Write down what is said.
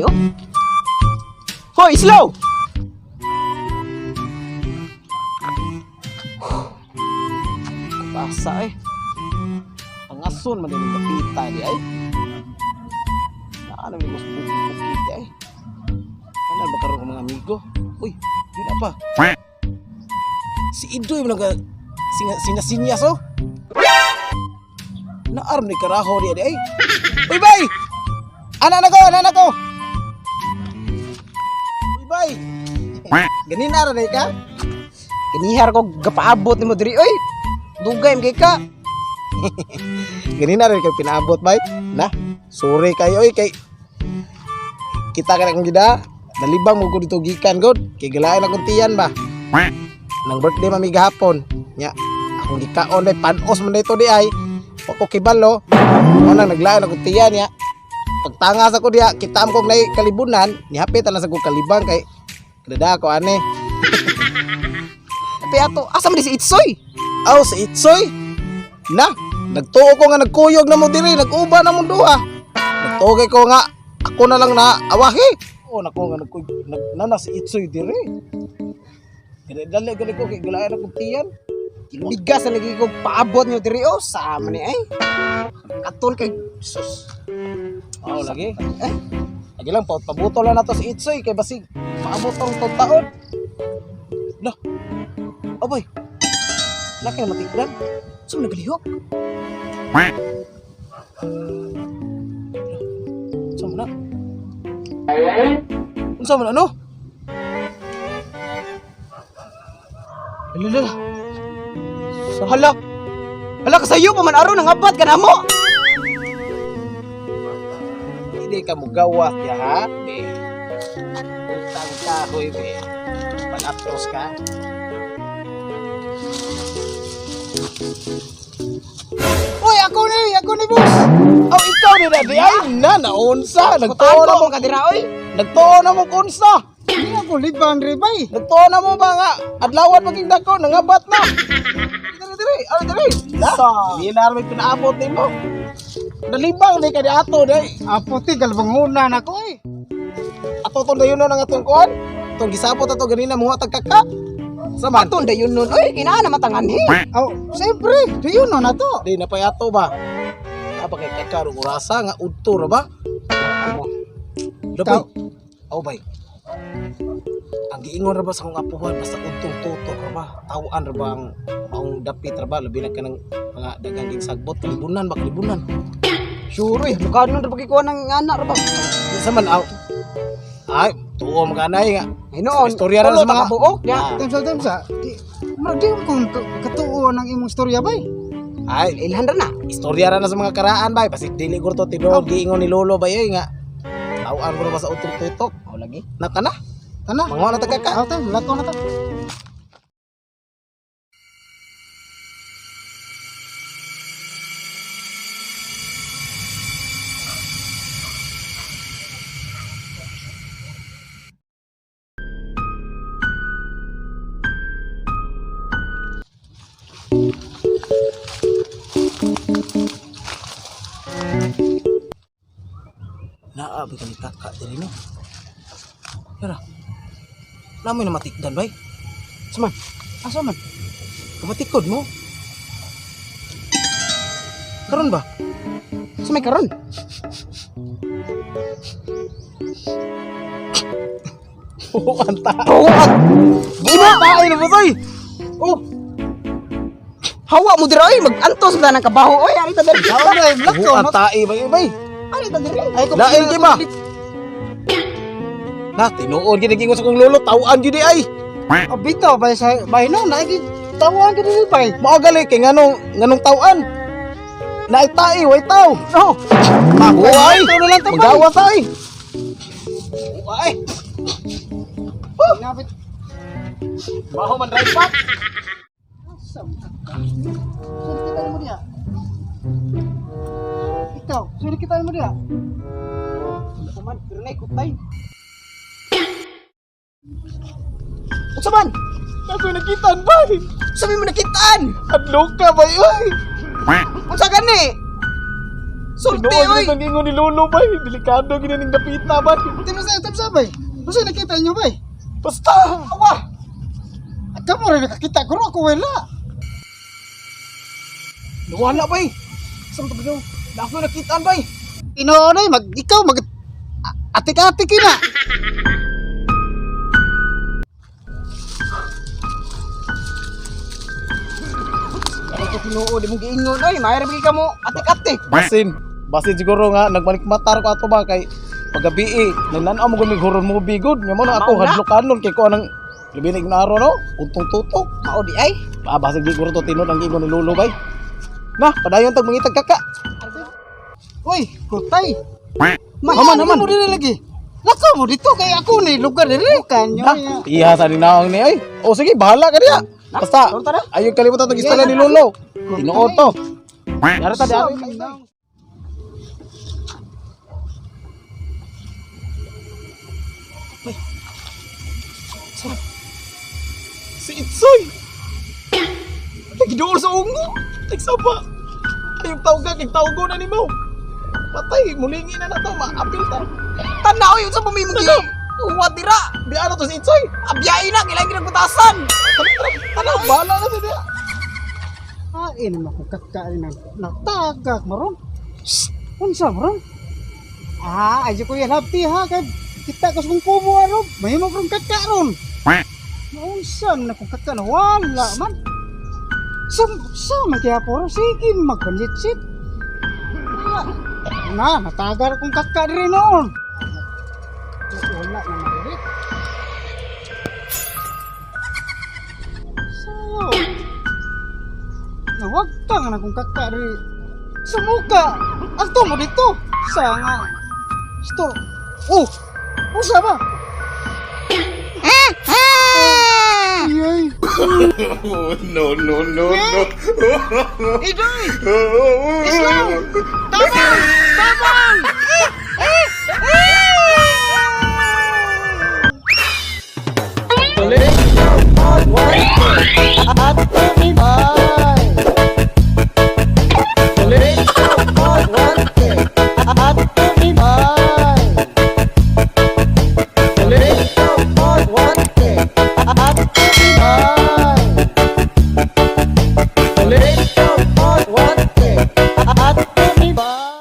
oh. Hoy, slow! Basa eh. Pangason man din ang dapita di ay. Naano mi mas buki-buki di ay. Ano ba karon mga amigo? Uy, di na pa. Si Idoy man ka sinasinyas oh. Naarm ni karaho di ay. Uy, bay! Ana na ko, ana na ko. Uy, bay. Ganina ra day ka? Kinihar ko gapaabot nimo diri oy. Dugay man kay ka. Ganina rin kay pinaabot bay. Na, sorry kayo oy kay kita ka na kong gida. Nalibang mo ko dito gikan god. Kay galain akong tiyan ba. Nang birthday mami gahapon. Nya, akong gikaon day panos man dito di ay. Wa ko kibalo. Mo nang naglain akong tiyan niya. Pagtangas ako diya, kita mo kong nay kalibunan, nihapit na sa kong kalibang kay kada ko ane. Tapi ato, asa man di si Itsoy? Aw si Itsoy. Na, nagtuo ko nga nagkuyog na mo diri, nag-uba na mo duha. Nagtuo kay ko nga ako na lang na awahi. Oh, nako nga nagkuyog nag, na, na si Itsoy diri. Dili dali gali ko kay gulayan akong tiyan. Bigas na lagi ko paabot nimo diri oh. Sa man ni ay. Katol kay sus. Aw lagi. Eh, lagi lang pa pabuto lang nato si Itsoy kay basig paabot ang taon. Lah. Abay. Laki na matigdan. Sum nagalihok. Unsa man na? Unsa man ano? Hala, hala. Hala. Hala kasayo pa man aron nangabat ka namo. Hindi ka mugawa ya ha? Be. Utang kahoy be. Panatros ka. Uy, ako ni boss. Aw ikaw ni na di ay na naunsa nagtuo Nagtuo na mo mo ka dira oy. nagtuo na mo kunsa. Di ako libang rin bay. Nagtuo na mo ba nga adlawan maging dako nangabat na. Diri diri, ano diri? Na, hindi na may pinaabot nimo. Nalibang di ka di ato di. Apo ti galbangunan ako eh. Ato tong dayon ang atong kuan. Tong gisabot ato ganina muha tag kaka. Sa man. Aton dayon nun oy, kinaa na matanganhi. Aw, siyempre, dayon na to. Di na pa ato ba? Apa kay kaka ro orasa nga udto ra ba? Labay. Aw bay. Ang giingon ra ba sa akong apuhan basta udtong tutok ra ba? Tawaan ra ba ang maong dapit ra ba? Labi na kanang mga daghang ging sagbot kalibunan ba kalibunan. Sure, eh, mukha nun ra pagikuha ng anak ra ba? Di sa man aw. Ay, tuo mga nga. Hinuon, Istorya ra tulo sa mga ta kabuok niya. Ah. Temsa temsa. Di murag di ko katuo ng imong istorya bay. Ay, Ilhan ra na. istorya ra na sa mga karaan bay. Basig dili guro to tinuod giingon ni lolo bay oy nga. Tawaan ko ra ba sa utong tutok? Oh lagi. Nata na. Tana. Manguha na ta kaka. Aw ta, lato na ta. Naa ba kani kaka diri no? Yara. Namoy na matikdan bay. Saman. Asa man? Kamatikod mo. Karon ba? Sa may karon. Oo, anta. Buot. Gima tayo na bosoy. Oh. Hawa mo dira oy, magantos ba ng kabaho oy, ari ta diri. Aw na, lato Oo, na. anta eh, bay bay. Ari ta diri. Ay ko Lain gyud ma. Na tinuod gid giingon sa kong lolo, tawaan gid ay. Oh, bitaw bay sa bay no, naigi tawaan gid ni bay. Mao gali kay nganong nganong tawaan. Naay tae, way taw. Oh, Buhay. Ito na lang ta, bay. Magawa ta ay. Buhay. Napit. Baho man right back. Sino kita mo diya? Ikaw, sino kita mo diya? Kuman, pero na ikutay. Unsa man? Ako nakitaan bay. Sabi mo nakitaan. Adlok ka bay oy. Unsa gani? Sulti Tinuod oy. gid ang ingon ni Lolo bay. Delikado gid ning dapit na bay. Timsa, timsa bay. Unsa nakita niyo bay? Basta. Awa. Kamo rin nakakita guro ako wala. Nawala bay. Sa mga bro. Na ako nakitaan bay. Tinuod ay mag ikaw mag atik-atik ina. Ay ko tinuod imong giingon oy, mayra bigi ka mo atik-atik. Basin. Basin siguro nga nagmanikmatar ko ato ba kay paggabi eh, nanan-aw mo gud horror movie gud. Nga mo na ako Mao na. hadlokanon kay ko anang labi na ignaro no, untong tutok. Mao di ay. Ah, basig di guro to tinuod ang ingon ni Lolo bay. Na, padayon tag mangitag kaka. Uy, kutay. Haman, haman. Mo diri lagi. Lakaw mo dito kay ako ni lugar diri. Kanyo. Na, iha sa ninaong ni ay. O sige, bahala ka diya. Basta, Tara, tara. ayaw kalimutan tong istorya ni Lolo. Tinuod to. Yara ta di. Si Itsoy! Nagdool sa ungo! Nagsaba! Ayong tawga, kay tawgo na ni mo! Patay, mulingi na na to, maapil ta. Tanaw yun sa pamimong gi. Uwa dira. Biya na to si Itsoy! Abiyai na kailangan ginagutasan. Tanaw, bahala na sa diya! Ay, naman kung kakain na natagak maron. Shh! Unsa maron? Ah, ayo ko yan hapti ha kay kita ko sa kong kubo aron. Mahimo kong kakaron. Unsa man akong kaka na wala man. Sa sa man kaya poro sige magpanitsit. Wala. Na, natagar kong kaka diri noon. Wala na diri. So, nawag ka nga na kung kaka diri. Sumuka! Agto mo dito! Sa nga. Sto. Oh! Usa ba? Yay! No, no, no, no. Idoy! Islam! Tabang! Tabang! At